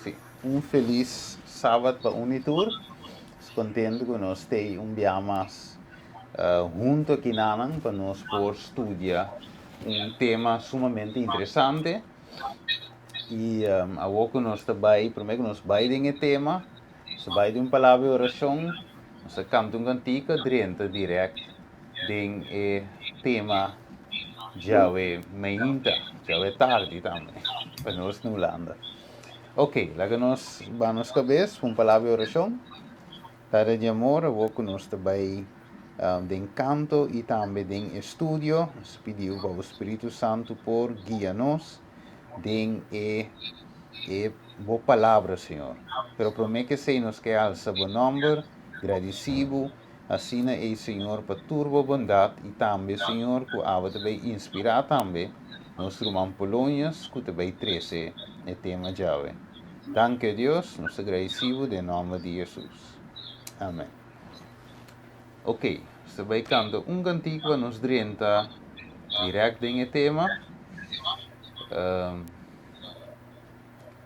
Sí, un felis sabat pa un i tur. Kontentu ku nos tei un bia mas huntu akinanan pa nos por studia un tema sumamente interesante. I awor ku nos ta bai, promé ku nos bai den e tema, nos ta bai den un palabra di orashon, nos ta kanta un kantika drenta dirèkt den e tema djawe meinta, djawe tardi tambe, pa nos na Hulanda. Ok, laga nos ba nos kabes pa un palabra di orashon. Tata di amor, awor ku nos ta bai den kanto i tambe den estudio, nos ta pidi bo pa bo Spiritu Santu por guia nos den e e bo palabra, Señor. Pero promé ku esei nos ke alsa bo nòmber, gradisí bo asina ei, Señor, pa tur bo bondat i tambe, Señor, ku abo ta bai inspirá tambe nos ruman Polonius ku ta bai trese e tema djawe. Danki, o Dios, nos ta gradisí bo den nòmber di Hesus. Amèn. Ok, nos ta bai kanta un kantik pa nos drenta dirèkt den e tema.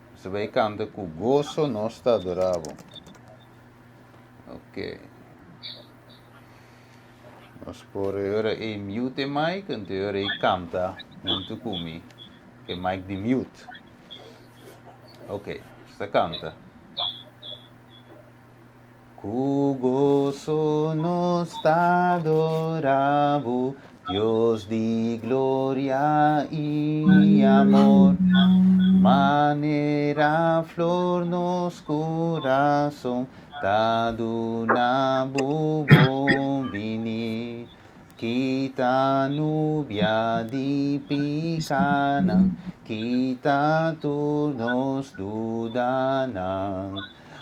Nos ta bai kanta Ku goso nos ta adorá bo. Ok. Nos por e ora ei mute e mic, anto e ora ei kanta huntu ku mi e mic di mute. Ok, nos ta kanta. Ku goso nos ta adorá bo, Dios di gloria i amor. Manera flor nos kurason ta duna bo bon bini. Kita nubia di pikanan, kita tur nos dudanan.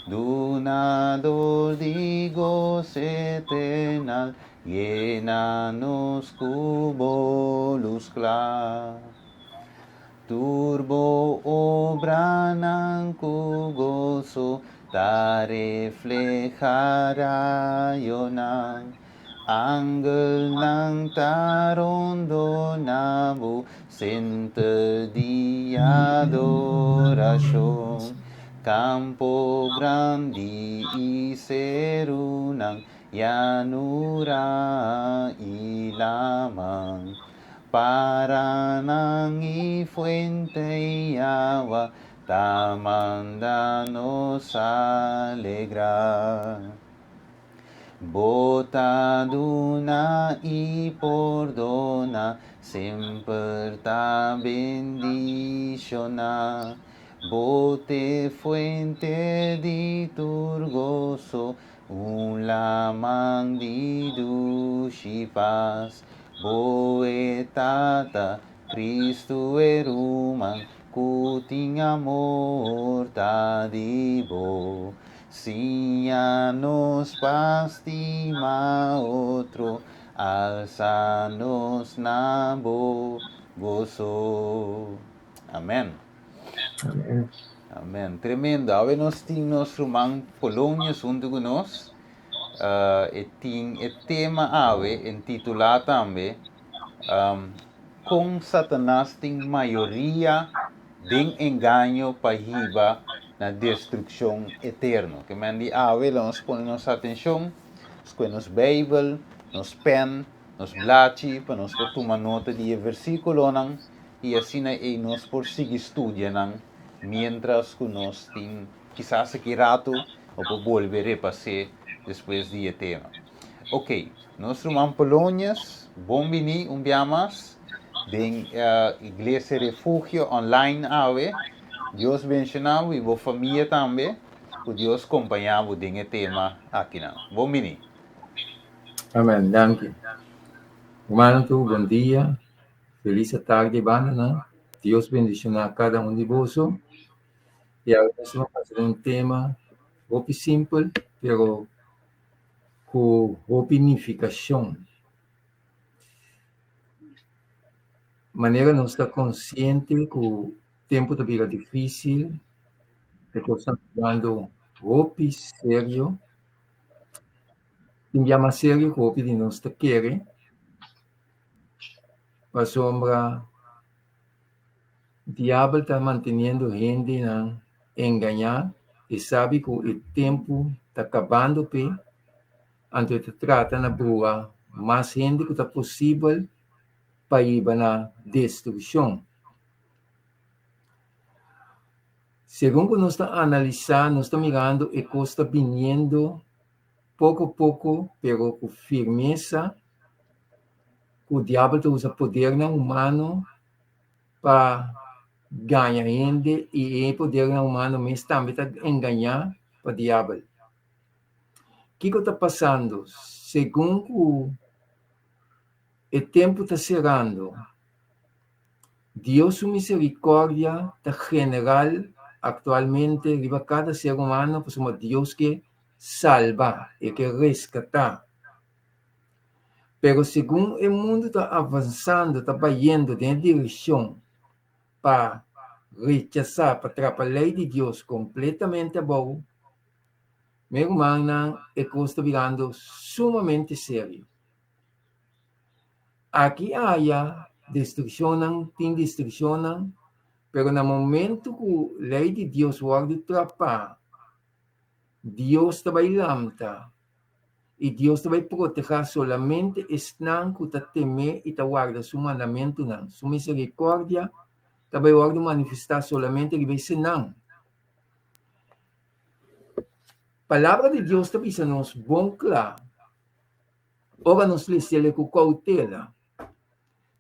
Dunador di gos eternal, yena nos ku bo lus kla. Tur bo obranan ku goso ta refleha rayonan. Angelnan ta rondona bo senter di adorashon. Kampo grandi i serunan, yanura i laman. Paranan i fuente i awa ta manda nos alegrá. Bo ta duna i pordona, semper ta bendishoná. Bo t'e fuente di tur goso, un laman di dushi pas. Bo e Tata, Cristo e ruman, ku tin amor ta di bo. Siña nos pa stima otro, alsa nos na bo goso. Amen. Amen. Amen. Tremendo. Awe nos tin nos ruman Polonius huntu ku nos. Uh, e tin e tema awe intitulá tambe um, Kon Satanas tin mayoria den engaño pa hiba na destrukshon eterno. Ke men di awe lo nos pone nos atenshon, skohe nos Beibel, nos pen, nos blachi pa nos por tuma nota di e versíkulonan i asina ei nos por sigui studia nan miéntras ku nos tin kisas aki ratu o por bolbe repas'é despues di e tema. Ok, nos ruman Polonius, bon bini un bia mas den Iglesia Refugio online awe. Dios benshoná bo i bo famia tambe. Ku Dios kompañá bo den e tema akinan. Bon bini. Amen, danki. Rumannan tur, bon dia. Felis atardi bandanan. Dios bendishoná kada un di boso. I awe nos lo pasa den un tema hopi simpel, pero ku hopi nifikashon. Manera nos ta konsiente ku tempu ta bira difísil, e kosnan ta birando hopi serio, tin bia mas serio ku hopi di nos ta kere, pasobra diabel ta manteniendo hendenan. engañá, e sabi ku e tempu ta kabando p'e, anto e ta trata na brua mas hende ku ta posibel pa hiba na destrukshon. Segun ku nos ta analisá, nos ta mirando e kos ta biniendo poko poko pero ku firmesa ku diabel ta usa podernan humano pa gaña hende i e podernan humano mes tambe ta engañá pa diabel. Kiko ta pasando? Segun ku e tempu ta serando, Dios su misericordia ta general actualmente riba cada ser humano pasobra Dios ke salba, e ke rescata. Pero segun e mundo ta avansando, ta bayendo den e direccion pa rechasa, pa trapa ley di Dios completamente abou, mi rumannan, e cos ta birando sumamente serio. Aki aya destrukshonnan, tin destrukshonnan, pero na momentu ku lei di Dios wòrdu trapá, Dios ta bai lamta i Dios ta bai protehá solamente esnan ku ta tem'é i ta warda su mandamentunan. Su miserikòrdia ta bai wòrdu manifestá solamente riba esenan. Palabra di Dios ta bisa nos bon kla. Ora nos les'el ku koutela,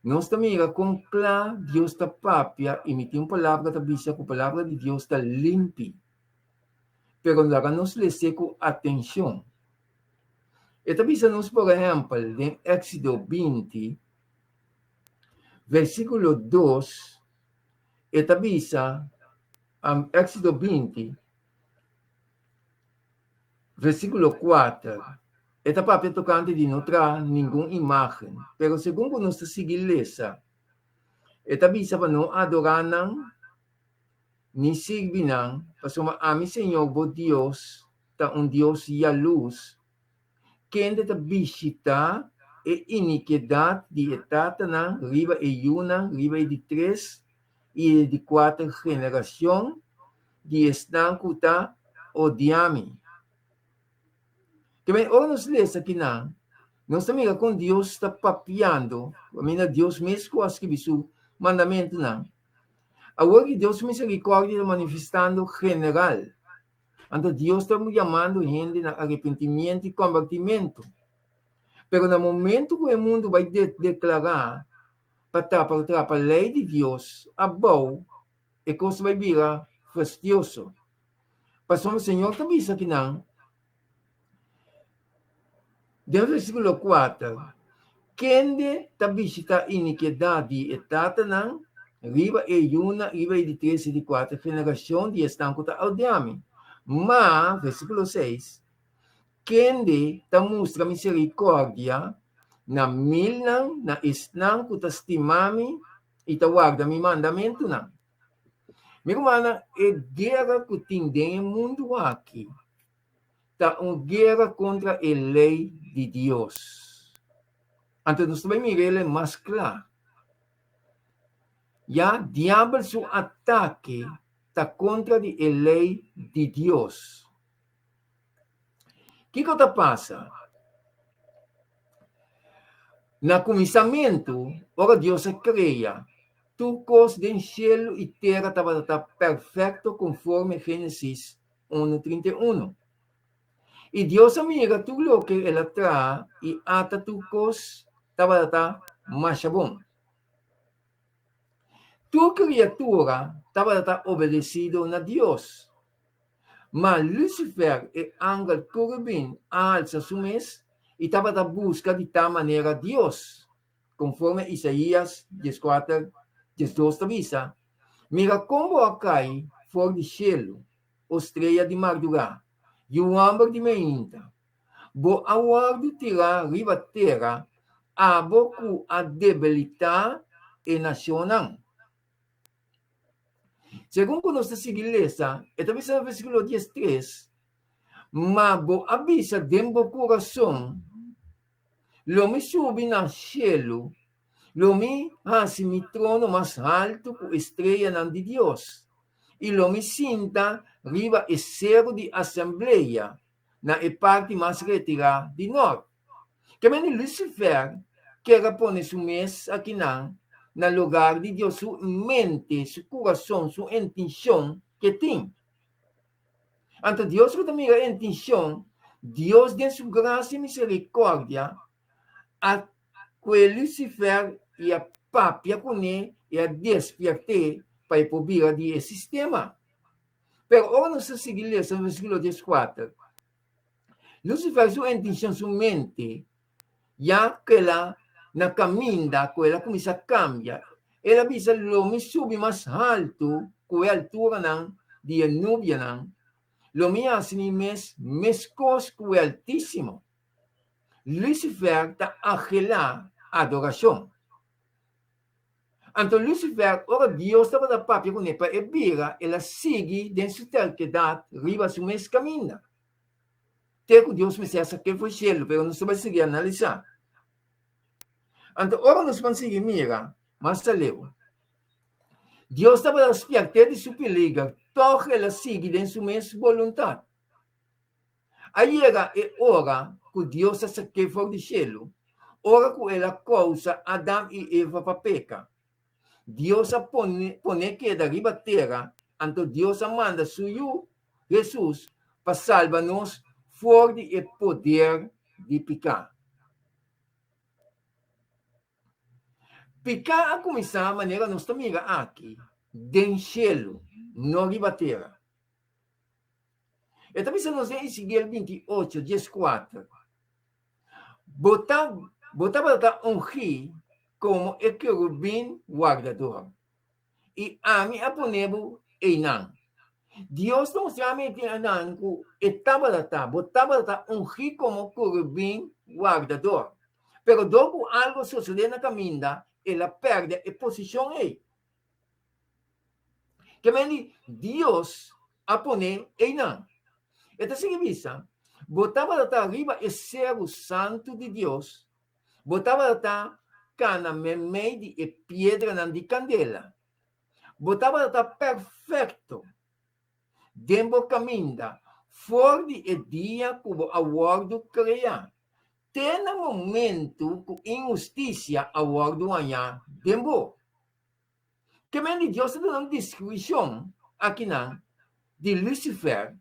nos ta mira kon kla Dios ta papia i mi tin un palabra ta bisa ku palabra di Dios ta limpi. Pero laga nos les'é ku atenshon. E ta bisa nos, por ehèmpel, den Éksido 20, versíkulo 2, e ta bisa, Éksido 20, Versíkulo 4, E ta papia tokante di no traha ningun imágen, pero segun ku nos ta sigui lesa, e ta bisa pa no adorá nan ni sirbi nan, pasobra ami Señor bo Dios ta un Dios yalus, kende ta bishitá e inikedat di e tatanan riba e yunan, riba e di tres i e di kuater generashon di esnan ku ta odia mi. Kemey ora nos lesa kinan, nos ta mira kon Dios ta papiando, kaminda Dios mes ku a skibi su mandamentunan. Awor ki Dios su miserikòrdia ta manifestando general, anto Dios ta yamando hende na arepentimiento i kombertimentu. Pero na momentu ku e mundu bai deklará pa trapa trapa lei di Dios abou, e kos ta bai bira fastioso. Pasobra Señor ta bisa kinan den versíkulo 4, Kende ta bishitá inikidat di e tatanan riba e yunan, riba e di tres i di kuater generashon di esnan ku ta odia mi? Ma, versíkulo 6, Kende ta mustra miserikòrdia na milnan, na esnan ku ta stima mi i ta warda mi mandamentunan. Mi rumannan, e guera ku tin den e mundu aki ta un guera kontra e lei di Dios. Anto nos ta bai mira el mas kla. Ya diabel su atake ta kontra di e lei di Dios. Kiko ta pasa? Na kuminsamentu, ora Dios a krea, tur kos den shelu i tera tabata ta perfekto konforme Génesis unu 31. I Dios a mira tur loke el a traha i ata tur kos tabata ta masha bon. Tur kriatura tabata ta obedesido na Dios. Ma Lucifer, e angel kerubin, a halsa su mes i tabata buska di ta manera Dios, konforme Isaías 14, 12 ta bisa, Mira kon bo a kai for di shelu, o strea di mardugá, yu hòmber di meinta! Bo a wòrdu tirá riba tera, abo ku a debilitá e nashonnan. Segun ku nos ta sigui lesa, e ta bisa na versíkulo 13, Ma bo a bisa den bo kurason, Lo mi subi na shelu, lo mi hasi mi trono mas haltu ku e streanan di Dios, I lo mi sinta riba e seru di asamblea na e parti mas retirá di nort. Kemende Lucifer kier a pone su mes akinan na lugar di Dios su mente, su kurason, su intenshon ke tin. Anto Dios ku ta mira e intenshon, Dios den su grasia i miserikordia a kue Lucifer i a papia kuné i a despiert'é pa e por bira di e sistema. Pero ora nos ta sigui lesa versíkulo dieskuater, Lucifer su intenshon, su mente, ya ku el a na kaminda ku el a kuminsá kambia, el a bisa, Lo mi subi mas haltu ku e alturanan di e nubianan, lo mi hasi mi mes meskos ku e Altísimo. Lucifer ta anhelá adorashon. Anto Lucifer, ora Dios tabata papia kuné pa e bira, el a sigui den su terkedat riba su mes kaminda. Te ku Dios mester a sak'é for shelu, pero nos ta bai sigui analisá. Anto ora nos ban sigui mira mas aleu, Dios tabata spièrt'é di su peliger, tòg el a sigui den su mes boluntat. A yega e ora ku Dios a sak'é for di shelu, ora ku el a kousa Adam i Eva pa peka. Dios a pon'é keda riba tera, anto Dios a manda su Yu, Hesus, pa salba nos for di e poder di piká. Piká a kuminsá manera nos ta mira aki, den shelu, no riba tera. E ta bisa nos den Ezekiel 28, 14, Bo ta, bo tabata ungí komo e kerubin wardador, i ami a pone bo einan. Dios ta mustra mi einan ku e tabata ta, bo tabata ungí komo kerubin wardador. Pero dor ku algu a sosodé na kaminda, el a pèrdè e posishon ei. Ke men di Dios a pone einan. E ta sigui bisa, Bo tabata ta riba e seru santu di Dios, bo tabata kana meimei di e piedranan di kandela. Bo tabata ta perfekto den bo kaminda for di e dia ku bo a wòrdu kreá te na momentu ku inhustisia a wòrdu hañá den bo. Ke men di Dios ta duna un deskripshon akinan di Lucifer,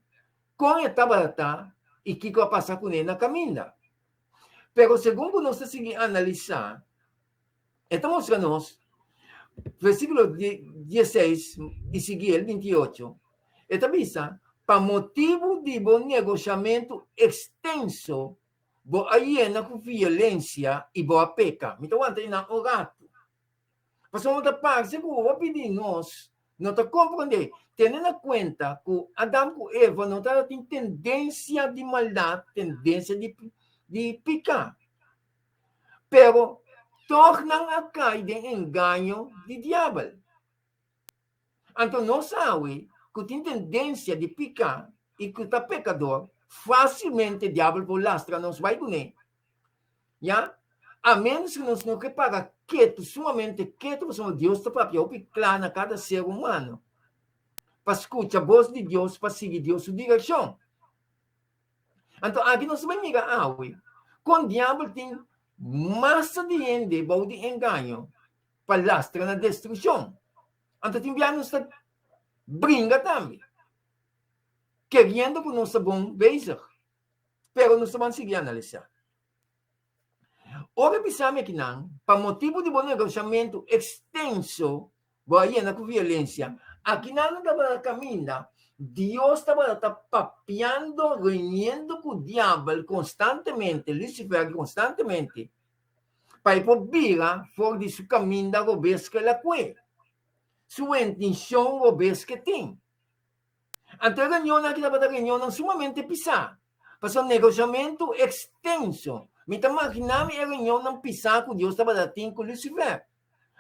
kon e tabata ta i kiko a pasa kuné na kaminda. Pero segun ku nos ta sigui analisá, e ta mustra nos, versíkulo dieseis i sigui el binti ocho, e ta bisa, Pa motibu di bo negoshamentu ekstenso, bo a yena ku violensia i bo a peka. Mi ta wanta einan un ratu. Pasobra ta parse ku hopi di nos no ta komprondé. Tene na kuenta ku Adam ku Eva no tabatin tendensia di maldat, tendensia di di piká. Pero tòg nan a kai den engaño di Diabel. Anto nos awe ku tin tendensia di piká i ku ta pekador, fásilmente Diabel por lastra nos bai kuné. Ya, a ménos ku nos no ke para ketu, sumamente ketu, pasobra Dios ta papia hopi kla na kada ser humano pa skucha bos di Dios, pa sigui Dios su direkshon. Anto aki nos ta bai mira awe kon Diabel tin masa di hende bou di engaño pa lastra na destrukshon. Anto tin bia nos ta bringa tambe, keriendo ku nos ta bon bezig. Pero nos ta ban sigui analisá. Ora bisa mi akinan, pa motibu di bo negoshamentu ekstenso, bo a yena ku violensia. Akinan no tabata kaminda, Dios tabata ta papiando, reuniendo ku diabel konstantemente, Lucifer konstantemente, pa e por bira for di su kaminda robes ku el a kue, su intenshon robes ku e tin. Anto e reunionnan aki tabata reunionnan sumamente pisá, pasobra negoshamentu ekstenso. Mi ta maginá mi e reunionnan pisá ku Dios tabata tin ku Lucifer.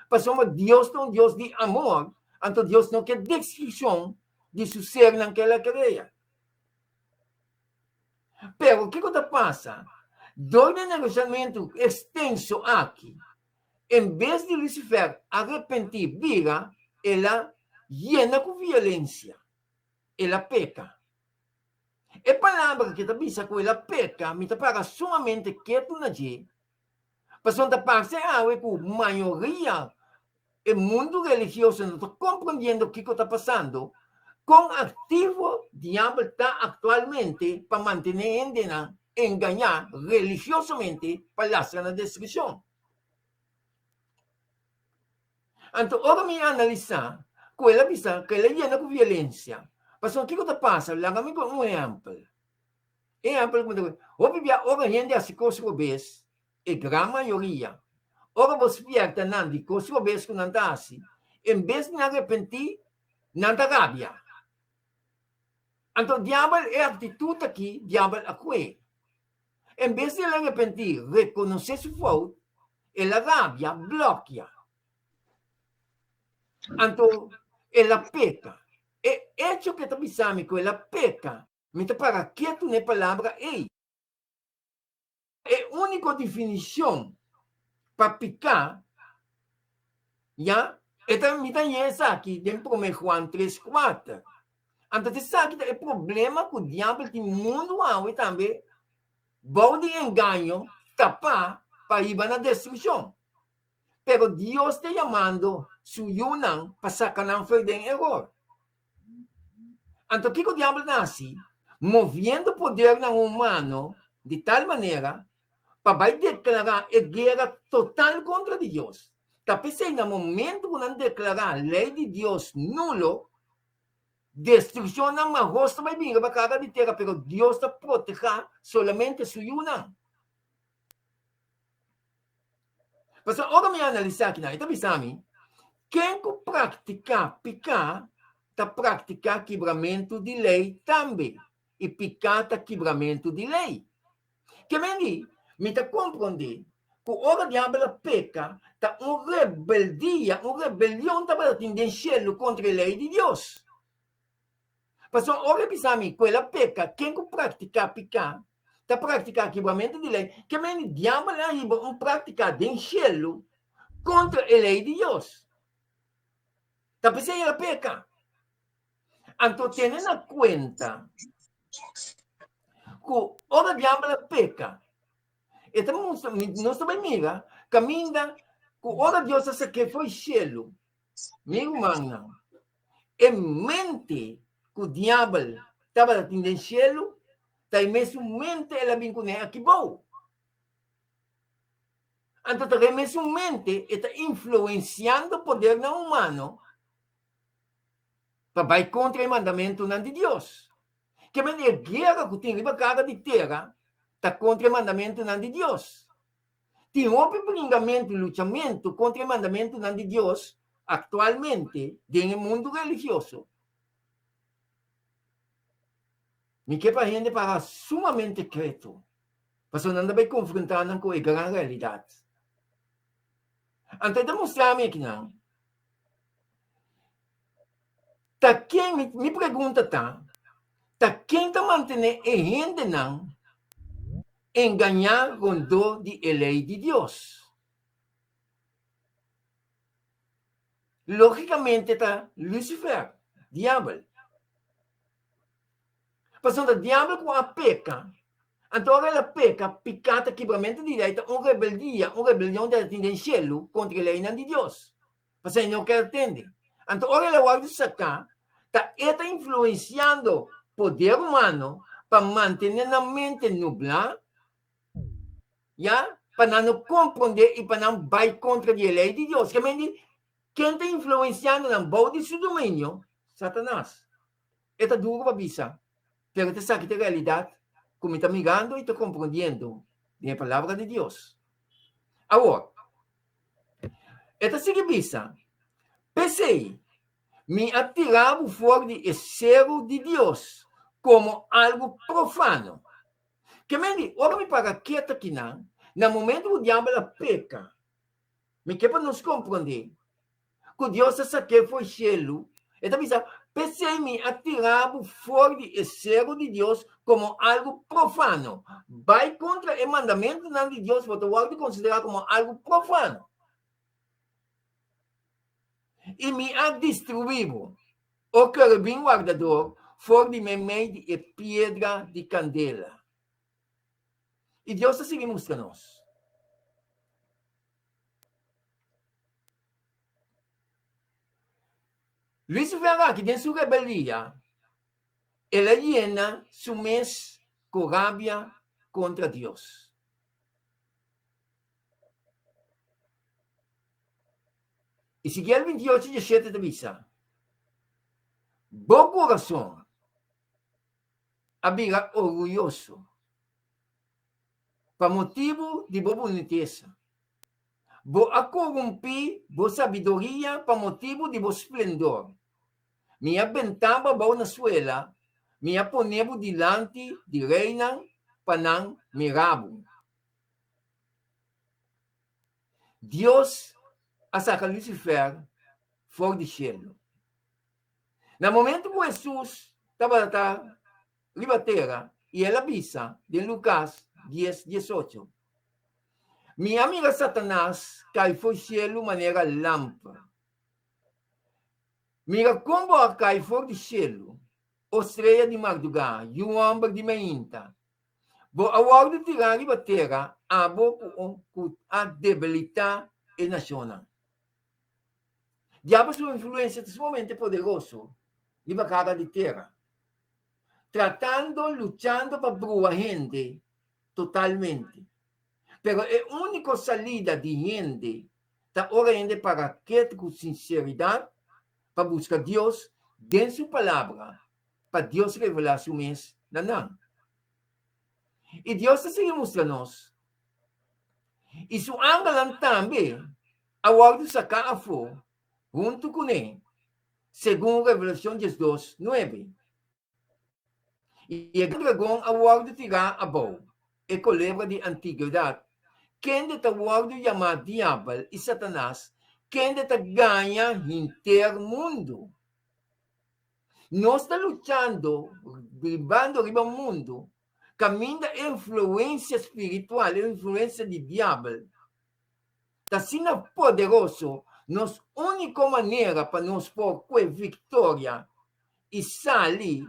Pasobra Dios ta un Dios di amor, anto Dios no ke destrukshon di su sernan ku el a krea. Pero kiko ta pasa? Dor di e negoshamentu ekstenso aki, en bes di Lucifer a repentí bira, el a. yena ku violensia. El a peka. E palabra ku e ta bisa ku el a peka mi ta para sumamente ketu na dje, pasobra ta parse awe ku mayoria e mundu religioso no ta komprendiendo kiko ta pasando, kon aktivo diabel ta aktualmente pa mantené hendenan engañá religiosamente pa lastra na destrukshon. Anto ora mi analisá ku el a bisa ku el a yena ku violensia, pasobra kiko ta pasa? Laga mi pone un ehèmpel. E ehèmpel ku mi ta pone, hopi bia ora hende hasi kos robes, e gran mayoria, ora bo spièrta nan di kos robes ku nan ta hasi, en bes di nan arepentí, nan ta rabia. Anto diabel e aktitut aki diabel a kue. En bes di el a arepentí, rekonosé su fout, el a rabia, blòkia. Anto el a peka. E echo ku e ta bisa mi ku el a peka, mi ta para ketu na e palabra ei. E úniko definishon pa piká, ya, e ta, mi ta haña esaki den Promé Juan tres kuater. Anto esaki ta e problema ku diabel tin mundu awe tambe bou di engaño tapá pa hiba na destrukshon. Pero Dios ta yamando su yunan pa saka nan for den eror. Anto kiko diabel ta hasi? Moviendo podernan humano di tal manera pa bai deklará e guera total kontra di Dios. Ta p'esei na momento ku nan deklará lei di Dios nulo, destrukshonnan mahos ta bai bin riba kara di tera, pero Dios ta protehá solamente su yunan. Pasobra ora mi analisá kinan, e ta bisa mi, ken ku praktiká piká ta praktiká kibramentu di lei tambe, i piká ta kibramentu di lei. Ke men di, mi ta komprondé ku ora diabel a peka, ta un rebeldia, un rebelion tabata tin den shelu kontra e lei di Dios. Pasobra ora e bisa mi ku el a peka, ken ku praktiká piká ta praktiká kibramentu di lei, ke mende diabel a hiba un praktiká den shelu kontra e lei di Dios. Ta p'esei el a peka. Anto tene na kuenta ku ora diabel a peka, e ta mustra, nos ta bai mira kaminda ku ora Dios a sak'é fo'i shelu, Mi rumannan, e mente ku diabel tabata tin den shelu ta e mesun mente el a bin kuné aki bou. Anto ta e mesun mente e ta influensiando podernan humano pa bai kontra e mandamentunan di Dios. Ke men e guera ku tin riba kara di tera ta kontra e mandamentunan di Dios. Tin hopi bringamentu i luchamentu kontra e mandamentunan di Dios aktualmente den e mundu religioso. Mi ke pa hende para sumamente ketu, pasobra nan ta bai konfrontá nan ku e gran realidat. Anto e ta mustra mi akinan Ta ken, mi pregunta ta, ta ken ta mantené e hendenan engañá rondó di e lei di Dios? Lógikamente ta Lucifer, Diabel. Pasobra ta Diabel ku a peka, anto ora el a peka, piká ta kibramentu di lei, ta un rebeldia, un rebelion ta tin den shelu kontra e leinan di Dios. Pasobra e no kier tende. Anto ora el a wòrdu saká, ta e ta influensiando poder humano pa mantené nan mente nublá, ya, pa nan no komprondé i pa nan bai kontra di e lei di Dios. Ke men di, ken ta influensiando nan bou di su dominio? Satanas. E ta duru pa bisa, pero ta esaki ta e realidat ku mi ta mirando i ta komprondiendo den e Palabra di Dios. Awor, E ta sigui bisa, P'esei, mi a tira bo for di e seru di Dios komo algu profano. Ke men di, ora mi para ketu akinan, na momentu ku diabel a peka, mi ke pa nos komprondé ku Dios a sak'é for shelu, e ta bisa, P'esei mi a tira bo for di e seru di Dios komo algu profano. Bai kontra e mandamentunan di Dios bo ta wòrdu konsiderá komo algu profano. I mi a destruí bo, o kerubin wardador, for di meimei di e piedra di kandela. I Dios ta sigui mustra nos. Lucifer aki den su rebeldia, el a yena su mes ku rabia kontra Dios. Ezekiel 28, 17 ta bisa, Bo kurason a bira orguyoso pa motibu di bo bunitesa. Bo a korumpí bo sabiduria pa motibu di bo splendor. Mi a bentá bo abou na suela, mi a pone bo dilanti di reinan pa nan mira bo. Dios a saka Lucifer for di shelu. Na momento ku Hesus tabata riba tera i el a bisa den Lukas dies, diesocho, Mi a mira Satanas kai for shelu manera lamper. Mira kon bo a kai for di shelu, o strea di mardugá, yu hòmber di mainta! Bo a wòrdu tirá riba tera, abo ku a debilitá e nashonnan. Diabel su influensia ta sumamente poderoso riba kara di tera, tratando, luchando pa brua hende totalmente. Pero e úniko salida di hende ta ora hende para ket ku sinseridat pa buska Dios den su Palabra pa Dios revelá su mes na nan. I Dios ta sigui mustra nos. I su angelnan tambe a wòrdu saká afó huntu kuné, segun Revelashon 12, 9. I e gran dragon a wòrdu tirá abou, e kolebra di antigwedat, kende ta wòrdu yamá Diabel i Satanas, kende ta gaña henter mundu. Nos ta luchando, bibando riba mundu kaminda e influensia spiritual, e influensia di Diabel ta asina poderoso, nos úniko manera pa nos por kue viktoria i sali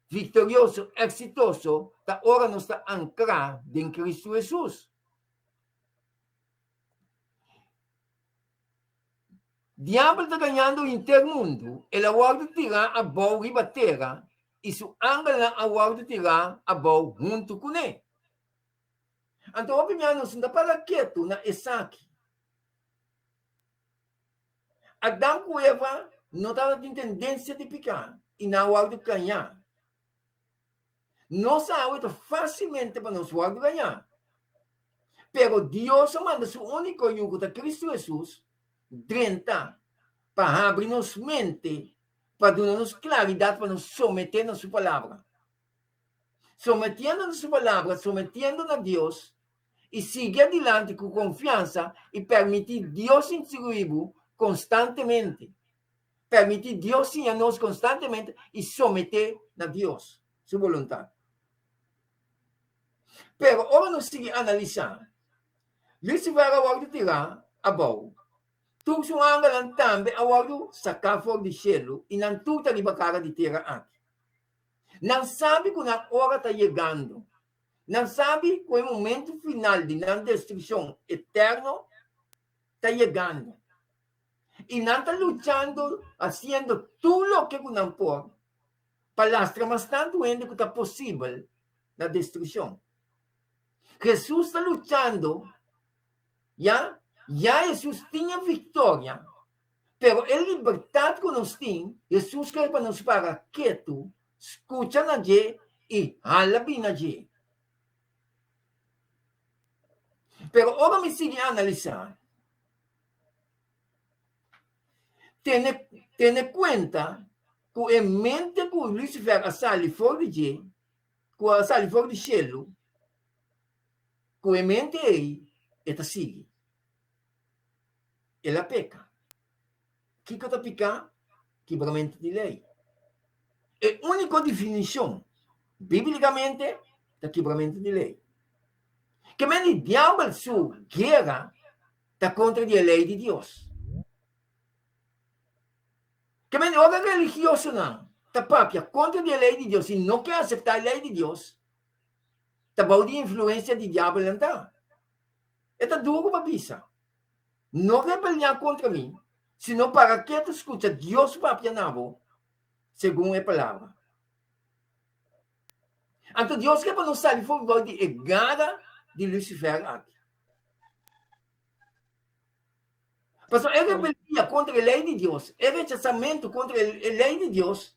viktorioso, eksitoso, ta ora nos ta ankrá den Kristu Hesus. Diabel ta gañando henter mundu, el a wòrdu tirá abou riba tera i su angelnan a wòrdu tirá abou huntu kuné. Anto hopi mia nos no ta para ketu na esaki. Adam ku Eva no tabatin tendensia di piká i nan a wòrdu gañá. Nos awe ta fásilmente pa nos wòrdu gañá. Pero Dios a manda su úniko Yu, ku ta Kristu Hesus, drenta pa habri nos mente, pa duna nos klaridat pa nos someté na su Palabra. Sometiendo na su Palabra, sometiendo na Dios, i sigui adilanti ku konfiansa i permití Dios instruí bo konstantemente. Permití Dios siña nos konstantemente i someté na Dios su boluntat. Pero ora nos sigui analisá, Lucifer a wòrdu tirá abou, tur su angelnan tambe a wòrdu saká for di shelu i nan tur ta riba kara di tera aki. Nan sabi ku nan ora ta yegando. Nan sabi ku e momentu final di nan destrukshon eterno ta yegando. I nan ta luchando, hasiendo tur loke ku nan por pa lastra mas tantu hende ku ta posibel na destrukshon. Hesus ta luchando, ya, ya Hesus tin e viktoria, pero e libertat ku nos tin, Hesus kere pa nos para ketu, skucha na dje i hala bin na dje. Pero ora mi sigui analisá, Tene tene kuenta ku e mente ku Lucifer a sali for di dje, ku a sali for di shelu, ku e mente ei e ta sigui. El a peka. Kiko ta piká? Kibramentu di lei. E úniko definishon bíblikamente ta kibramentu di lei. Ke men di diabel su guera ta kontra di e lei di Dios. Ke men ora religiosonan ta papia kontra di e lei di Dios i no ke aseptá e lei di Dios, ta bou di influensia di diabel nan ta. E ta duru pa bisa, No rebeliá kontra mi, sino para ketu skucha Dios papia na bo segun e palabra. Anto Dios ke pa nos sali for bou di e gara di Lucifer aki. Pasobra e rebeldia kontra e lei di Dios, e rechasamentu kontra e lei di Dios,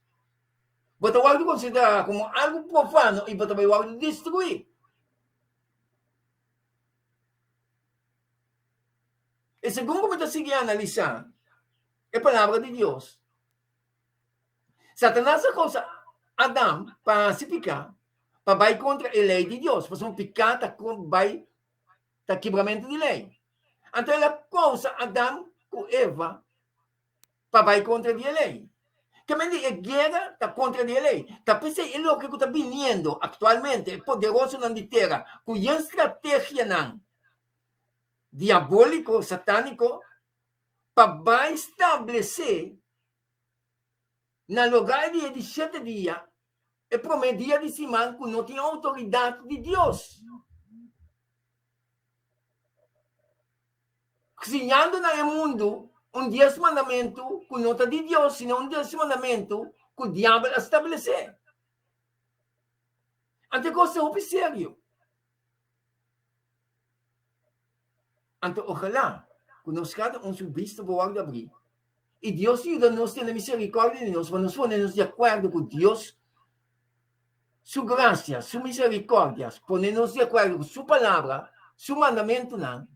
bo ta wòrdu konsiderá komo algu profano i bo ta bai wòrdu destruí. I segun ku mi ta sigui analisá e Palabra di Dios, Satanas a kousa Adam pa hasi piká pa bai kontra e lei di Dios, pasobra piká ta bai ta kibramentu di lei. Anto el a kousa Adam ku Eva pa bai kontra di e lei. Kemende e guera ta kontra di e lei. Ta p'esei e loke ku ta biniendo aktualmente, e poderosonan di tera ku yen strategianan diabóliko, satániko, pa bai stablesé na lugá di e di shete dia, e promé dia di siman ku no tin outoridat di Dios. Siñando na e mundu un dies mandamentu ku no ta di Dios, sino un dies mandamentu ku diabel a stablesé. Anto e kos ta hopi serio. Anto ojalá ku nos kada un su bista por wòrdu abrí i Dios yuda nos tene miserikòrdia di nos pa nos pone nos di akuerdo ku Dios su grasia, su miserikòrdia, pone nos di akuerdo ku su palabra, su mandamentunan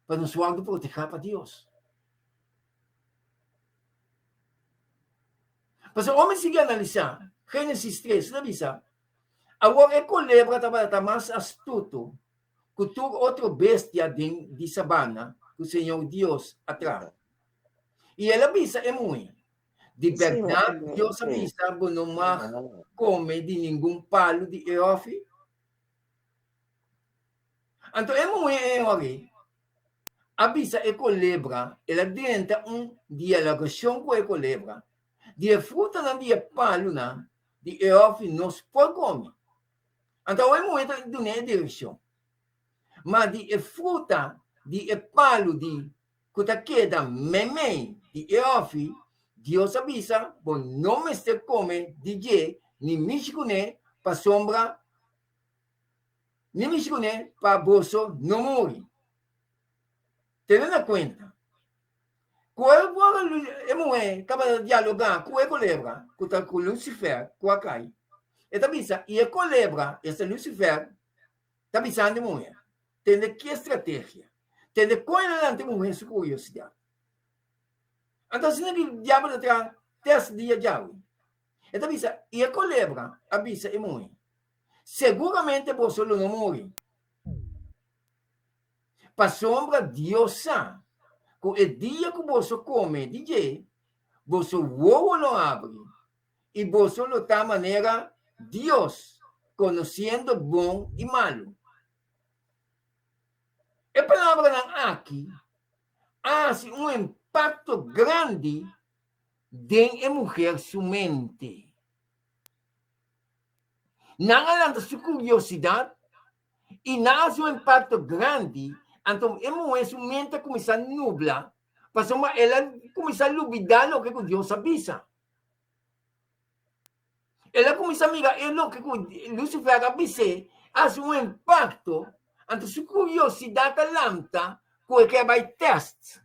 pa nos wòrdu protehá pa Dios. Pasobra ora mi sigui analisá Génesis 3 ta bisa, Awor e kolebra tabata mas astuto ku tur otro bestia den di sabana ku Señor Dios a traha. I el a bisa e muhé, Di bèrdat Dios a bisa bo no mag kome di ningun palu di e hòfi? Anto e muhé e hòri a bisa e kolebra, el a drenta un dialogashon ku e kolebra, Di e frutanan di e palunan di e hòfi nos por kome. Anto awe muhé ta dun'é e direkshon. Ma di e fruta di e palu di ku ta keda meimei di e hòfi, Dios a bisa, Bo no mester kome di dje ni mishi kuné, pasobra ni mishi kuné pa boso no muri. Tene na kuenta ku ora e muhé tabata dialogá ku e kolebra, ku ta ku Lucifer ku a kai, e ta bisa, i e kolebra, esta Lucifer, ta bisando e muhé, Tende ki estrategia, tende kon el a lanta e muhé su kuriosidat. Anto asina ki diabel ta traha tèst dia djawe. E ta bisa, i e kolebra a bisa e muhé, Seguramente boso lo no muri. Pasobra Dios sa ku e dia ku boso kome di dje, boso wowo lo abri i boso lo ta manera Dios, konosiendo bon i malu. E palabranan aki a hasi un impakto grandi den e muher su mente. Nan a lanta su kuriosidat i nan a hasi un impakto grandi, anto e muhé su mente a kuminsá nubla pasobra el a kuminsá lubidá loke ku Dios a bisa. El a kuminsá mira e loke ku Lucifer a bis'é a hasi un impakto, anto su kuriosidat a lanta ku e ke a bai tèst.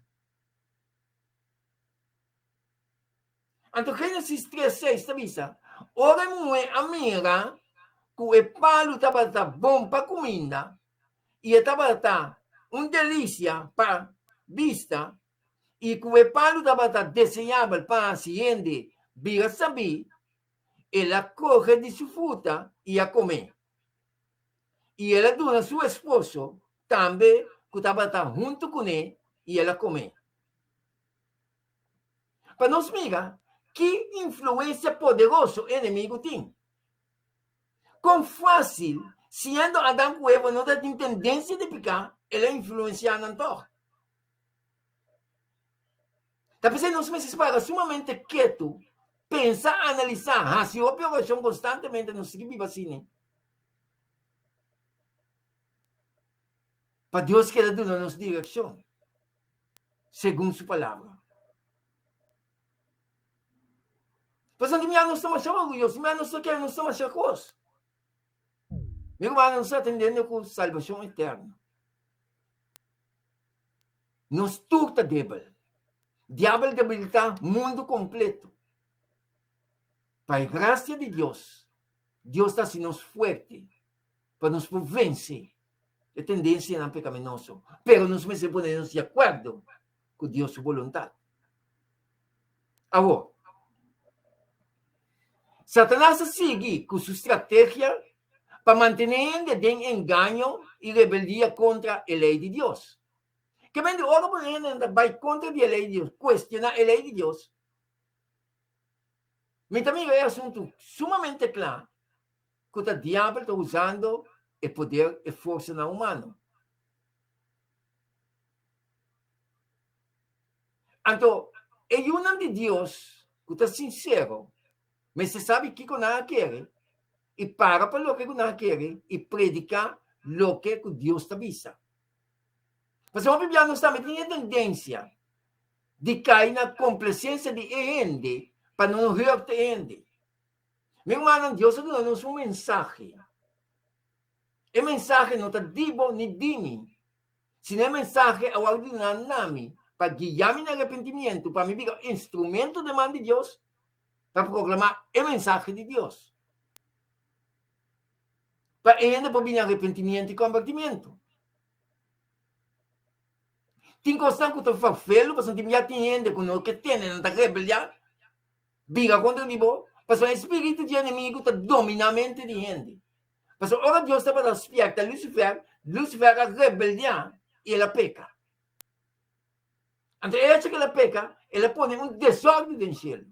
Anto Génesis 3, 6 ta bisa, Ora e muhé a mira ku e palu tabata bon pa kuminda i e tabata un delisia pa bista i ku e palu tabata deseabel pa hasi hende bira sabí, el a kohe di su fruta i a kom'é. I el a duna su esposo tambe ku tabata huntu kuné i el a kom'é. Pa nos mira ki influensia poderoso e enemigu tin. Kon fásil, siendo Adam ku Eva no ta tin tendensia di piká, el a influensiá nan tòg. Ta p'esei nos mester para sumamente ketu, pensa, analisá, hasi hopi orashon konstantemente, nos sigui biba asina pa Dios keda duna nos direkshon segun su Palabra. Pasobra mi a nos ta masha orguyoso, mi a nos ta kere nos ta masha kos. Mi rumannan, nos ta atendiendo ku salbashon eterno. Nos tur ta debel. Diabel debilitá mundu kompleto. Pa e grasia di Dios, Dios ta hasi nos fuerte pa nos por vense e tendensianan pekaminoso. Pero nos mester pone nos di akuerdo ku Dios su boluntat. Awor, Satanas a sigui ku su strategia pa mantené hende den engaño i rebeldia kontra e lei di Dios. Ke men di ora ku hende ta bai kontra di e lei di Dios, kuestioná e lei di Dios, mi ta mira e asuntu sumamente kla ku ta diabel ta usando e poder, e forsanan humano. Anto, e yunan di Dios ku ta sinsero mester sabi kiko nan a kere i para pa loke ku nan a kere i prediká loke ku Dios ta bisa. Pasobra hopi bia nos tambe tin e tendensia di kai na komplasensia di e hende pa no hurt e hende. Mi rumannan, Dios a duna nos un mensahe. E mensahe no ta di bo ni di mi, sino e mensahe a wòrdu duná na mi pa guia mi na arepentimientu, pa mi bira instrumento den man di Dios pa proklamá e mensahe di Dios, pa e hende por bini arepentimientu i kombertimientu. Tin kosnan ku ta ferfelu pasobra tin bia tin hende ku no ke tende, nan ta rebeliá. Bira kontra di bo, pasobra e spiritu di enemigu ta dominá mente di hende. Pasobra ora Dios tabata spièrta Lucifer, Lucifer a rebeldiá i el a peka. Anto e echo ku el a peka, el a pone un desòrdu den shelu.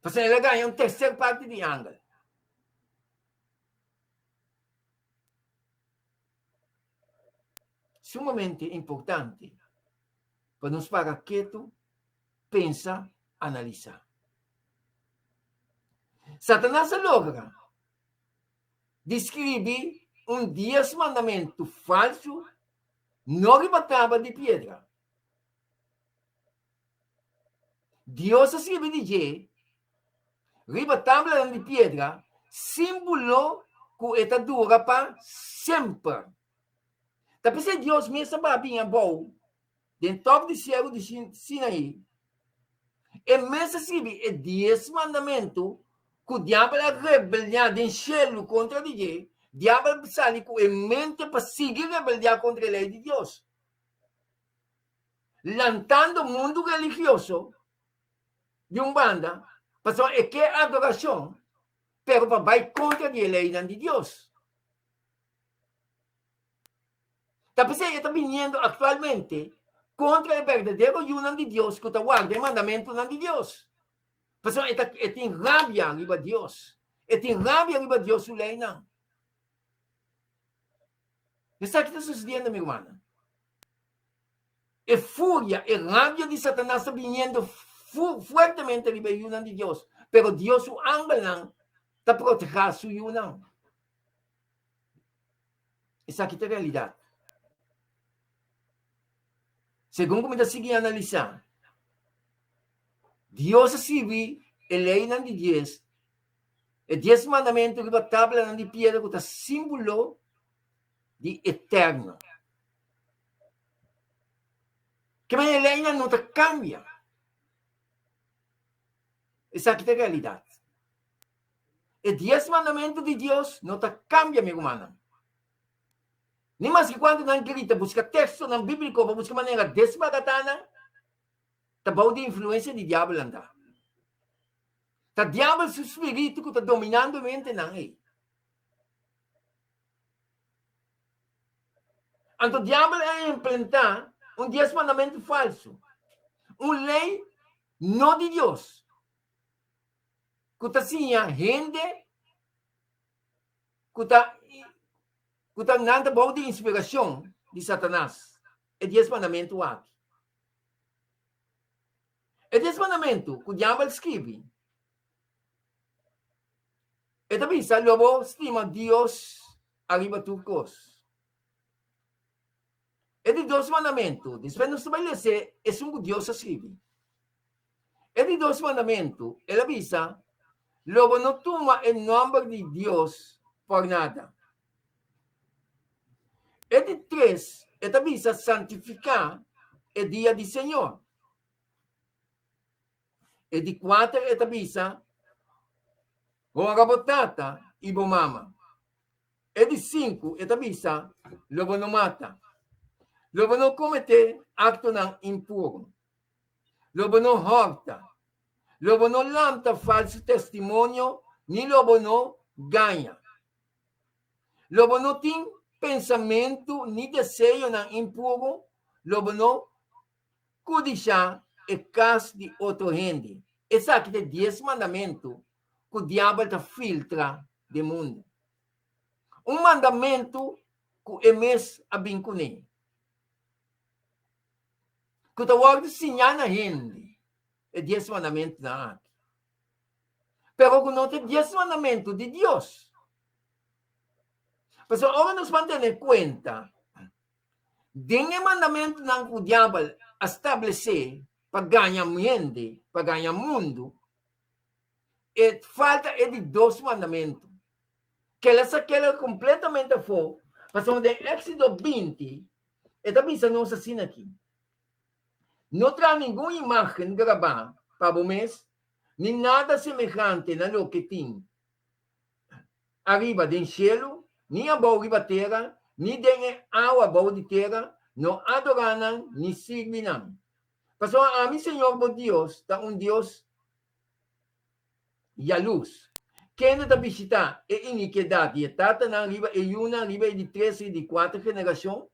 Pasobra el a gaña un terser parti di angel. Sumamente importante pa nos para ketu pensa, analisá. Satanas a logra di skribi un dies mandamentu falsu no riba tabla di piedra. Dios a skribi di dje riba tablanan di piedra símbolo ku e ta dura pa semper. Ta p'esei Dios mes a baha bin abou Den tòp di seru di Sinaí, e mes a skibi e Dies Mandamentu ku diabel a rebeldiá den shelu kontra di dje. Diabel a sali ku e mente pa sigui rebeldiá kontra e lei di Dios, lantando mundu religioso di un banda pasobra e ke adorashon, pero pa bai kontra di e leinan di Dios. Ta p'esei e ta biniendo aktualmente kontra e berdadero yunan di Dios ku ta warda e mandamentunan di Dios. Pasobra e ta e tin rabia riba Dios. E tin rabia riba Dios su leinan. Esaki ta susediendo, mi rumannan. E furia, e rabia di Satanas ta biniendo fu fuertemente riba e yunan di Dios, pero Dios su angelnan ta protehá su yunan. Esaki ta realidat. Segun ku mi ta sigui analisá, Dios a sirbi e leinan di dies, e dies mandamentu riba tablanan di piedra ku ta símbolo di eterno. Ke manera e leinan no ta kambia. Esaki ta realidat. E dies mandamentu di Dios no ta kambia, mi rumannan. Ni maske kuantu nan grita buska tekstonan bíbliko pa buska manera desbaratá nan, ta bou di influensia di diabel nan ta. Ta diabel su spiritu ku ta dominando e mentenan ei. Anto diabel a implantá un dies mandamentu falsu, un lei no di Dios. ku ta siña hende ku ta ku ta nan ta bou di inspirashon di Satanas, e dies mandamentu aki. E dies mandamentu ku diabel skibi, e ta bisa lo bo stima Dios ariba tur kos. E di dos mandamentu, despues nos ta bai lese esun ku Dios a skibi. E di dos mandamentu, el a bisa, Lo bo no tuma e nòmber di Dios por nada. E di tres, e ta bisa santifiká e dia di Señor. E di kuater, e ta bisa honra bo tata i bo mama. E di sinku, e ta bisa lo bo no mata. Lo bo no kometé aktonan impuru. Lo bo no hòrta. Lo bo no lanta falsu testimonio ni lo bo no gaña. Lo bo no tin pensamentu ni deseonan impuru, lo bo no kudishá e kas di otro hende. Esaki ta e dies mandamentu ku diabel ta filtra den mundu. Un mandamentu ku e mes a bin kuné. Ku ta wòrdu siñá na hende e dies mandamentunan aki. Pero ku no ta e dies mandamentu di Dios. Pasobra ora nos ban tene kuenta den e mandamentunan ku diabel a stablesé pa gaña hende, pa gaña mundu, e falta e di dos mandamentu. Kela sa kela kompletamente afó, pasobra den Éxodo 20 e ta bisa nos asina aki, No traha ningun imágen grabá pa bo mes, ni nada semehante na loke tin ariba den shelu, ni abou riba tera, ni den e awa bou di tera, no adorá nan ni sirbi nan. Pasobra ami, Señor bo Dios, ta un Dios yalus, kende ta bishitá e inikedat di e tatanan riba e yunan riba e di tres i di kuater generashon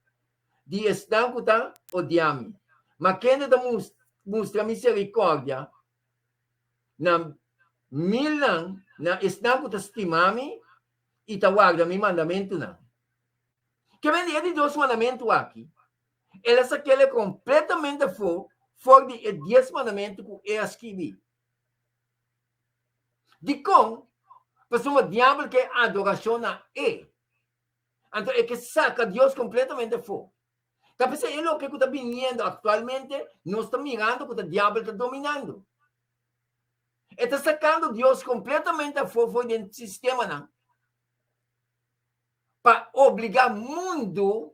di esnan ku ta odiá mi, ma kende ta mustra miserikòrdia na milnan na esnan ku ta stima mi i ta warda mi mandamentunan. Ke men di e di dos mandamentu aki, el a sak'el kompletamente afó for di e dies mandamentu ku e a skibi. Dikon? Pasobra diabel ke adorashon na e. Anto e ke saka Dios kompletamente afó. Ta p'esei e loke ku ta biniendo aktualmente, nos ta mirando ku ta diabel ta dominando. E ta sakando Dios kompletamente afó for den sistemanan pa obligá mundu,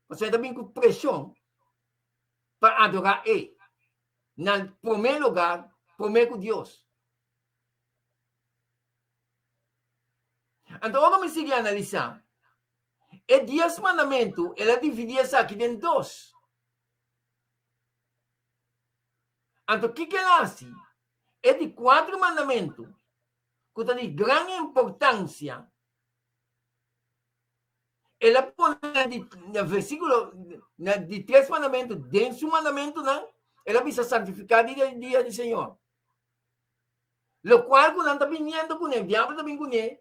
pasobra e ta bin ku preshon, pa adorá e na promé lugar, promé ku Dios. Anto ora mi sigui analisá, e dies mandamentu el a dividí esaki den dos. Anto kiko el a hasi? E di kuater mandamentu, ku ta di gran importansia, el a pone na di na versíkulo na di tres mandamentu den su mandamentunan, el a bisa santifiká dia dia di Señor. Lokual ku nan ta biniendo kuné, diabel ta bin kuné,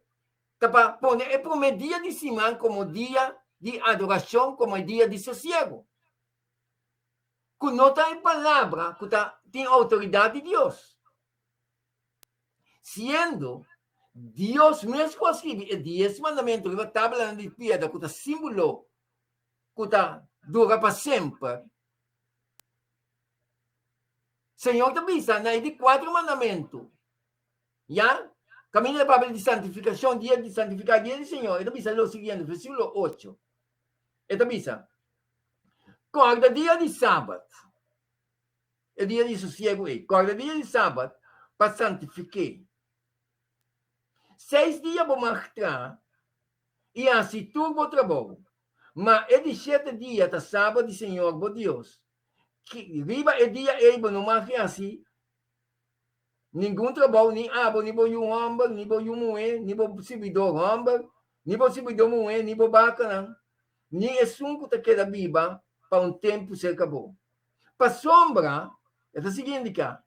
ta pa pone e promé dia di siman komo dia di adorashon, komo e dia di sosiego, ku no ta e palabra ku ta tin outoridat di Dios. Siendo Dios mes ku a skibi e dies mandamentu riba tablanan di piedra ku ta símbolo ku ta dura pa semper, Señor ta bisa na e di kuater mandamentu, ya, kaminda e papia di santifikashon, dia di santifiká, dia di Señor, e ta bisa lo siguiente, versíkulo ocho, e ta bisa, Kòrda dia di sabat, e dia di sosiegu ei, kòrda dia di sabat pa santifik'é. Seis dia bo mag traha i hasi tur bo trabou, ma e di shete dia ta sabat di Señor bo Dios, Riba e dia ei bo no mag hasi ningun trabou, ni abo, ni bo yu hòmber, ni bo yu muhé, ni bo sirbidó hòmber, ni bo sirbidó muhé, ni bo bakanan, ni esun ku ta keda biba pa un tempu serka bo. Pasobra, e ta sigui indiká,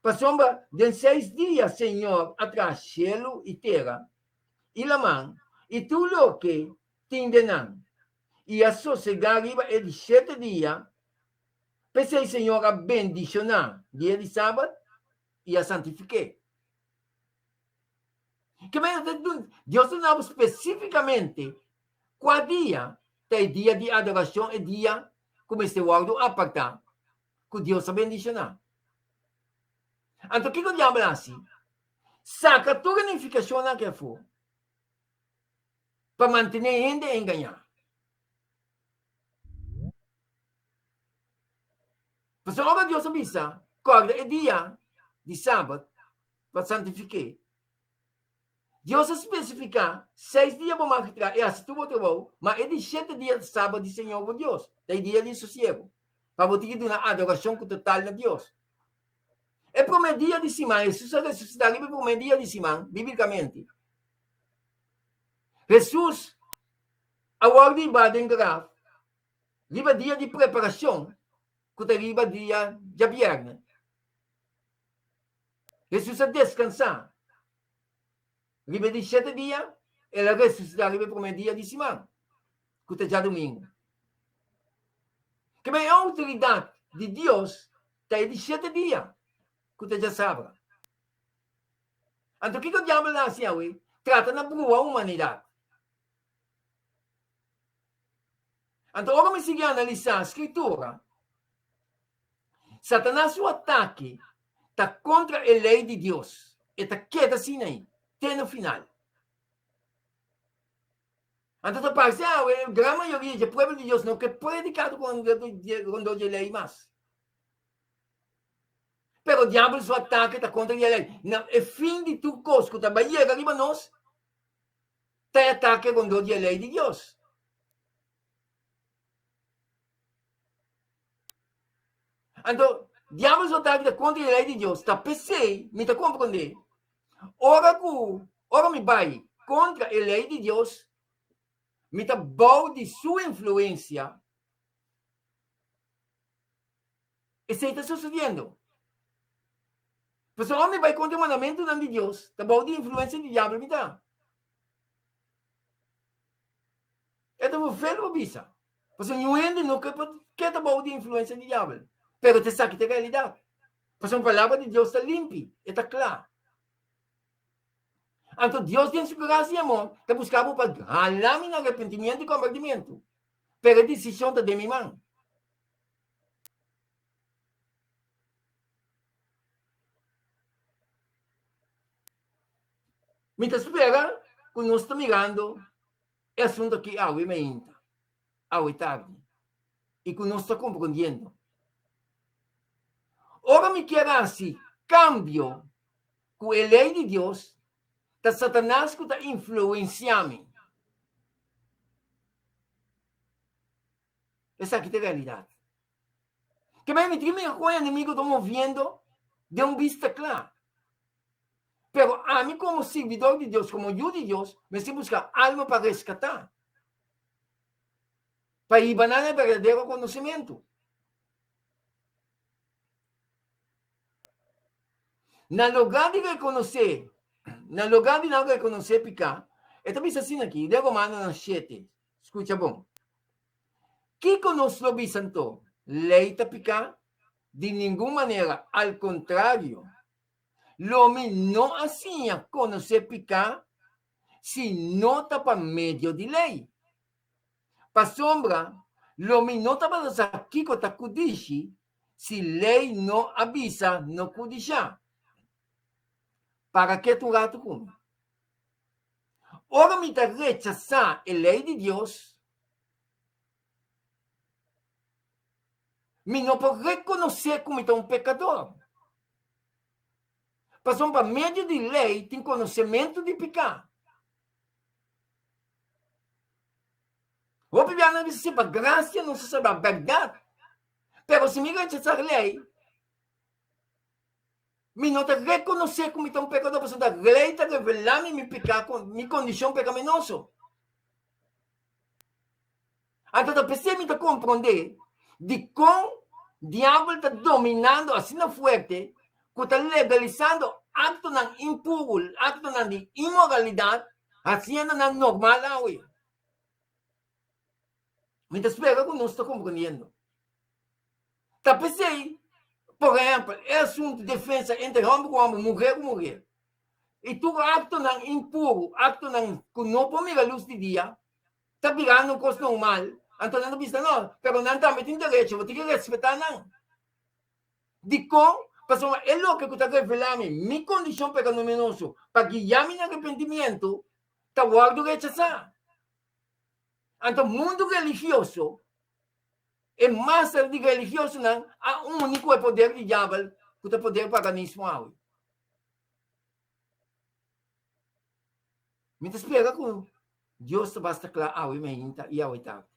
pasobra den seis dia Señor a traha shelu i tera i laman i tur loke tin den nan, i a sosegá riba e di shete dia. P'esei Señor a bendishoná dia di sabat i a santifik'é. Ke manera ta dun Dios ta duna bo spesífikamente kua dia ta e dia di adorashon, e dia ku mester wòrdu apartá, ku Dios a bendishoná. Anto kiko diabel a hasi? Saka tur e nifikashonnan aki afó pa mantené hende engañá. Pasobra ora Dios a bisa, Kòrda e dia di sabat pa santifik'é, Dios a spesifiká, Seis dia bo mag traha i hasi tur bo trabou, ma e di shete dia ta sabat di Señor bo Dios, ta e dia di sosiegu, pa bo tin ki duna adorashon ku total na Dios. E promé dia di siman, Hesus a resusitá riba e promé dia di siman, bíblikamente. Hesus a wòrdu hibá den graf riba dia di preparashon, ku ta riba dia djabièrnè. Hesus a deskansá riba e di shete dia, el a resusitá riba e promé dia di siman, ku ta djadumingu. Kibé e outoridat di Dios ta e di shete dia, ku ta djasabra. Anto kiko diabel a hasi awe? Trata na brua humanidat. Anto ora mi sigui analisá Skritura, Satanas su atake ta kontra e lei di Dios. E ta keda asina ei te na final. Anto ta parse awe e gran mayoria dje pueblo di Dios no ke prediká rondó dje lei mas. Pero diabel su atake ta kontra dje lei. Na e fin di tur kos ku ta bai yega riba nos, ta e atake rondó di e lei di Dios. Anto, diabel su atake ta kontra di e lei di Dios. Ta p'esei mi ta komprondé, ora ku ora mi bai kontra e lei di Dios, mi ta bou di su influensia. Esei ta sosodiendo. Pasobra ora mi bai kontra e mandamentunan di Dios, ta bou di influensia di diabel mi ta. E ta vervel pa bisa. Pasobra niun hende no ke pa keda bou di influensia di diabel. Pero ta esaki ta e realidat. Pasobra palabra di Dios ta limpi, e ta kla. Anto Dios den su grasia i amor ta buska bo pa hala mi na arepentimiento i kombertimiento. Pero e desishon ta den mi man. Mi ta spera ku nos ta mirando e asuntu aki awe mainta, awe tardi, i ku nos ta komprondiendo. Ora mi kier hasi kambio ku e lei di Dios, ta Satanas ku ta influensiá mi. Esaki ta e realidat. Ke bai mi tin mira kon e enemigo ta moviendo den un bista kla. Pero ami komo sirbidor di Dios, komo yu di Dios, mester buska alma pa reskatá, pa hiba nan na e berdadero konosementu. Na lugá di rekonosé, na lugá di nan rekonosé piká, e ta bisa asina aki den Romanonan shete, skucha bon, Kiko nos lo bisa anto? Lei ta piká? Di ningun manera, al kontrario, lo mi no a siña konosé piká si no ta pa medio di lei. Pasobra lo mi no tabata sa kiko ta kudishi si lei no a bisa no kudishá. Para ketu un ratu ku mi. Ora mi ta rechasá e lei di Dios, mi no por rekonosé ku mi ta un pekador. Pasobra pa medio di lei tin konosementu di piká. Hopi biaha nan bisa si pa grasia nos a salbá, bèrdat. Pero si mi rechasá lei, Mi no ta rekonosé ku mi ta un pekador pasobra ta lei ta revelá mi mi piká, mi kondishon pekaminoso. Anto ta p'esei mi ta komprondé dikon diabel ta dominando asina fuerte ku ta legalisando aktonan impuru, aktonan di inmoralidat, hasiendo nan normal awe. Mi ta spera ku nos ta komprendiendo. Ta p'esei, por ehèmpel, e asuntu defensa entre hòmber ku hòmber, muhé ku muhé, i tur aktonan impuru, aktonan ku no por mira lus di dia, ta birando un kos normal. Anto nan ta bisa, No, pero nan tambe tin derecho, bo tin ke respetá nan. Dikon? Pasobra e loke ku ta revelá mi mi kondishon pekanominoso pa guia mi na arepentimiento ta wòrdu rechasá. Anto mundu religioso, e masa di religiosonan a uni ku e poder di diabel ku ta poder paganismo awe. Mi ta spera ku Dios ta basta kla awe mainta i awe tardi.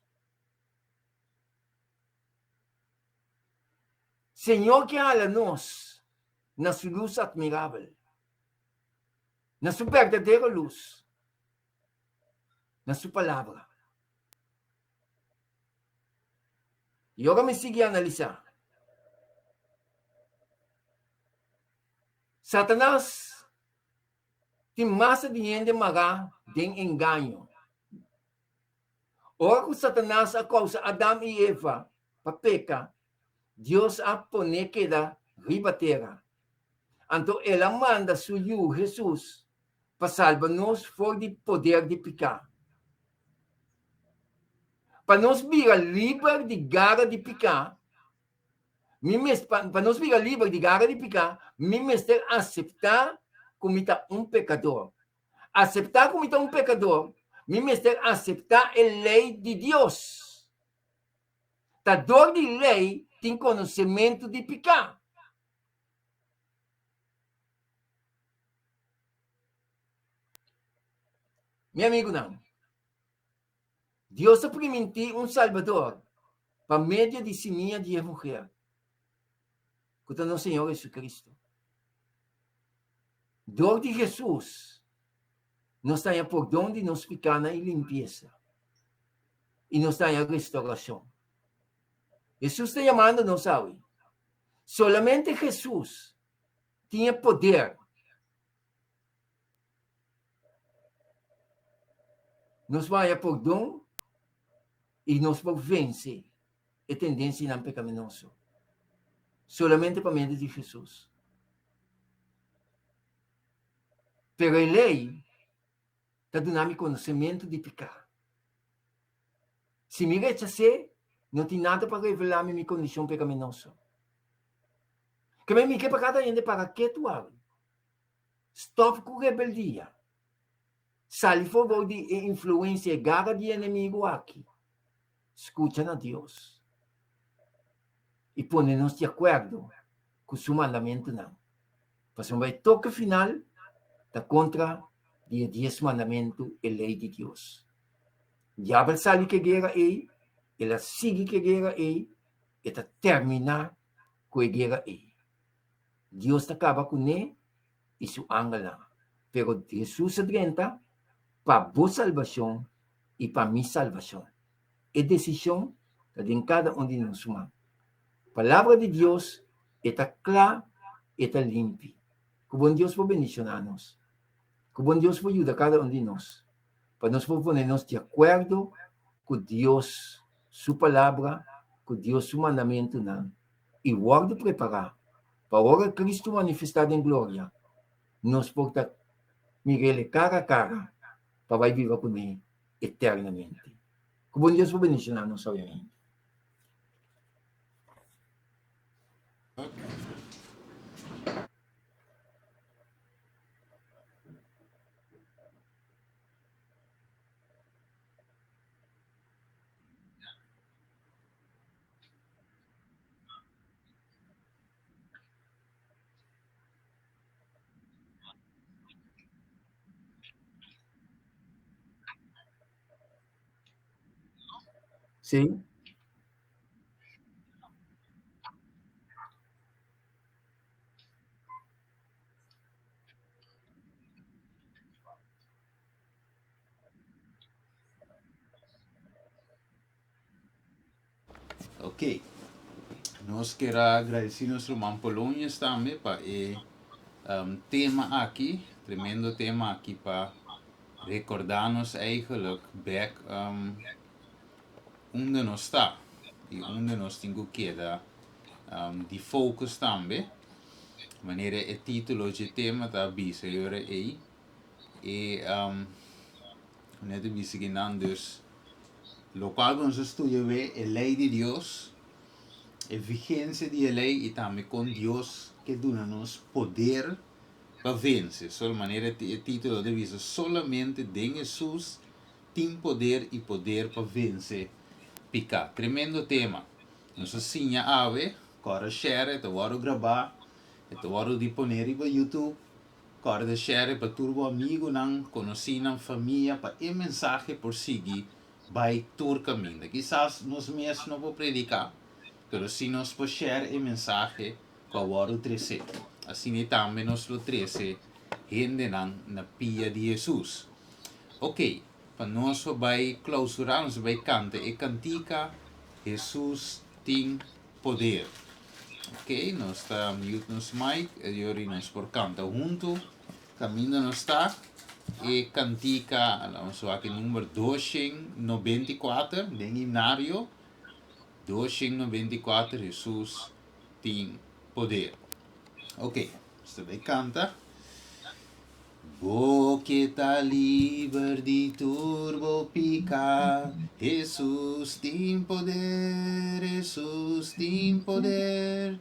Señor ke hala nos na su lus admirabel, na su berdadero lus, na su palabra. I ora mi sigui analisá, Satanas tin masa di hende mará den engaño. Ora ku Satanas a kousa Adam i Eva pa peka, Dios a pon'é keda riba tera. Anto el a manda su Yu Hesus pa salba nos for di poder di piká. Pa nos bira liber di gara di piká, mi mes, pa, pa nos bira liber di gara di piká, mi mester aseptá ku mi ta un pekador. Aseptá ku mi ta un pekador, mi mester aseptá e lei di Dios. Ta dor di lei tin konosementu di piká. Mi amigunan, Dios a primintí un Salbador pa medio di simia di e muher, ku ta nos Señor Jesucristo. Dor di Hesus, nos ta haña pordon di nos pikánan i limpiesa, i nos ta haña restaurashon. Hesus ta yamando nos awe. Solamente Hesus tin e poder Nos por haña pordon i nos por vense e tendensianan pekaminoso solamente pa medio di Hesus. Pero e lei ta duna mi konosementu di piká. Si mi rechas'é, no tin nada pa revelá mi mi kondishon pekaminoso. Keme mi ke pa kada hende para ketu awe. Stòp ku rebeldia. Sali for bou di e influensia e gara di enemigu aki. Skucha na Dios i pone nos di akuerdo ku su mandamentunan. Pasobra e toke final ta kontra di e dies mandamentu, e lei di Dios. Diabel sali ku e guera ei, el a sigui ku e guera ei, e ta terminá ku e guera ei. Dios ta kaba kuné i su angelnan. Pero Hesus a drenta pa bo salbashon i pa mi salbashon. E desishon ta den kada un di nos man. Palabra di Dios e ta kla, e ta limpi. Ku bon Dios por bendishoná nos. Ku bon Dios por yuda kada un di nos pa nos por pone nos di akuerdo ku Dios su palabra, ku Dios su mandamentunan i wòrdu prepará pa ora Kristu manifestá den gloria, nos por ta mir'El kara a kara pa bai biba kuné eternamente. Ku bon Dios por bendishoná nos sabiamente. Sí. Ok. Nos kier a agradeci nos ruman Polonius tambe pa e um, tema aki, tremendo tema aki pa recorda nos eigenlijk back um, unda nos ta y unda nos tin cu keda. di focus tambe. Manera e título dje tema ta bisa e ora ei. E um, net bisa ki nan dus lokual ku nos a studia we e lei di Dios, e vigensia di e lei i tambe kon Dios ke duna nos poder pa vense. So manera e título ta bisa solamente den Hesus tin poder i poder pa vense piká. Tremendo tema. Nos a siña awe, kòrda share, e ta wòrdu grabá, e ta wòrdu di pone riba YouTube. Kòrda share pa tur bo amigunan, konosínan, famia pa e mensahe por sigui bai tur kaminda. Kisas nos mes no por prediká, pero si nos por share e mensahe ku a wòrdu tresé. Asina tambe nos lo trese hendenan na pia di Hesus. Oke, pa nos por bai klausurá, nos bai kanta e kantika Hesus tin poder. Oke, nos ta mute nos mic, e yori nos por kanta huntu. Kaminda nos ta, e kantika, nos wak e number 294 den himnario. 294 Hesus tin poder. Oke, nos ta bai kanta. Bo ke ta liber di tur bo piká, Hesus tin poder, Hesus tin poder.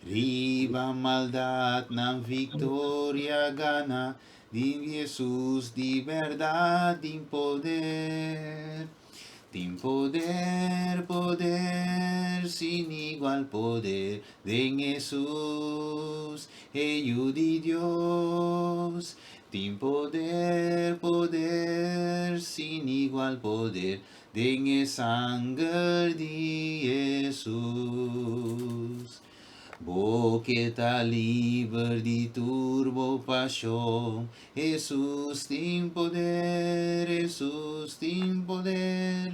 Riba maldatnan viktoria gana, Din Hesus di bèrdat tin poder. Tin poder, poder, sin igual poder, den Hesus, e Yu di Dios. Tin poder, poder, sin igual poder, den e sanger di Hesus. Bo ke ta liber di tur bo pashon, Hesus tin poder, Hesus tin poder.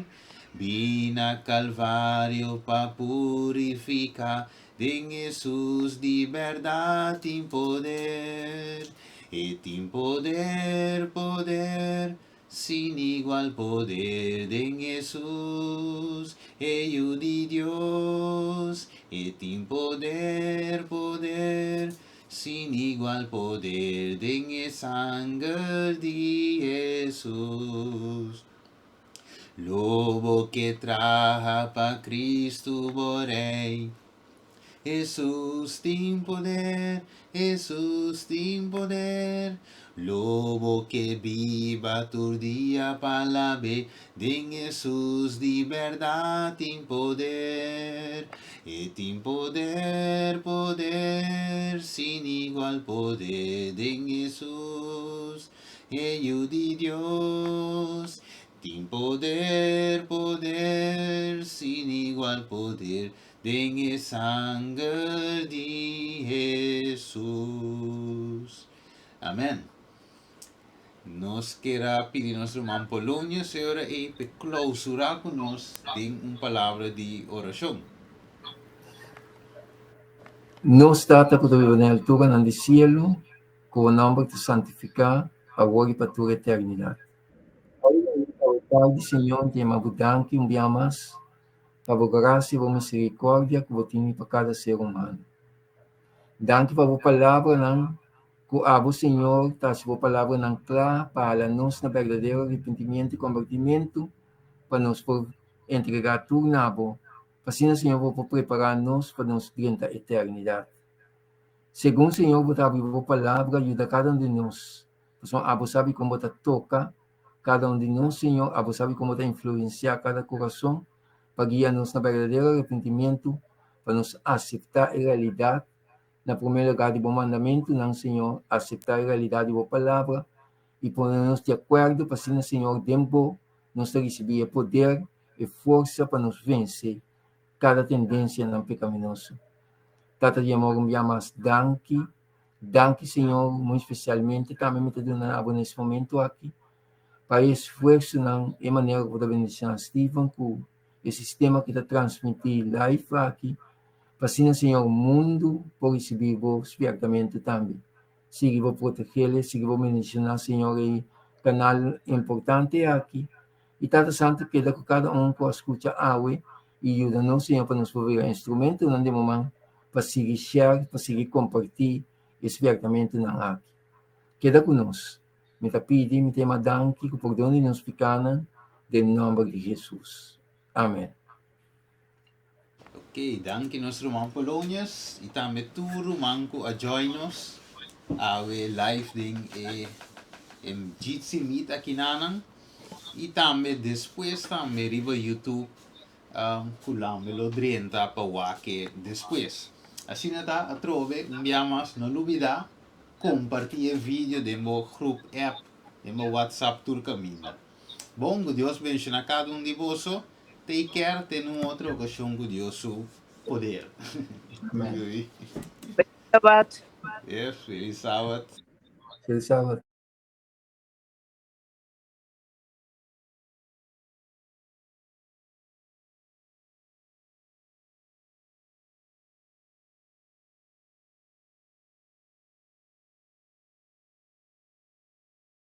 Bin na Kalvario pa purifiká, den Hesus di bèrdat tin poder. E tin poder, poder, Sin igual poder den Hesus, e Yu di Dios. E tin poder, poder, sin igual poder den e sanger di Hesus. Lo bo ke traha pa Cristo bo Rey. Hesus tin poder, Hesus tin poder. Lo bo ke biba tur dia pa labe, den Hesus di bèrdat tin poder. E tin poder, poder, sin igual poder, den Hesus, e Yu di Dios. Tin poder, poder, sin igual poder, Den e sanger di Hesus. Amen. Nos kier a pidi nos ruman Polonio, Señora, ei pe clausura cu nos den un palabra di oracion. Nos Tata ku ta biba den alturanan di sielu, ku bo nòmber ta santifiká awor i pa tur eternidat. Tardi, Señor, ta yama bo danki un bia mas pa bo grasia i bo miserikòrdia ku bo tini pa kada ser humano. Danki pa bo palabranan ku abo, Señor, ta hasi bo palabranan kla pa hala nos na berdadero arepentimiento i kombertimentu pa nos por entregá tur na bo, pa asina, Señor, bo por prepará nos pa nos drenta eternidat. Segun, Señor, bo ta abri bo palabra, yuda kada un di nos, pasobra abo sabi kon bo ta toka Kada un di nos, Señor, abo sabi kon bo ta influensiá kada kurason pa guia nos na berdadero arepentimientu, pa nos aseptá e realidat na promé lugá di bo mandamentunan, Señor, aseptá e realidat di bo palabra i pone nos di akuerdo pa asina, Señor, den bo nos ta risibí e poder, e forsa pa nos vense kada tendensianan pekaminoso. Tata di amor, un bia mas danki. Danki Señor, muy spesialmente tambe mi ta duna abo na es momento aki pa e esfuersonan, e manera ku bo ta bendishoná Steven ku e sistema ku ta transmití live aki, pa asina Señor mundu por risibí bo spièrtamentu tambe. Sigui bo protegele, sigui bo bendishoná Señor e kanal importante aki i Tata Santu keda ku kada un ku a skucha awe i yuda nos Señor pa nos por bira instrumentonan den bo man. pa sigui share, pa sigui kompartí e spièrtamentunan aki. Keda ku nos. Mi ta pidi, mi ta yama danki ku pordon di nos pikánan den nòmber di Hesus. Amen. Ok, danki nos ruman Polonius y tambe tur ruman ku a join nos awe live den e e Jitsi Meet akinanan y tambe despues tambe riba YouTube um, ku lambe lo drenta pa wak despues. Asina ta atrobe un bia mas no lubida kompartí e video den bo groep app, den bo WhatsApp tur kaminda. Bon, ku Dios benshoná kada un di boso. Take care, te un otro okashon ku Dios su poder. Amen. Doei. Sabat. Yes, felis Sabat. Felis Sabat.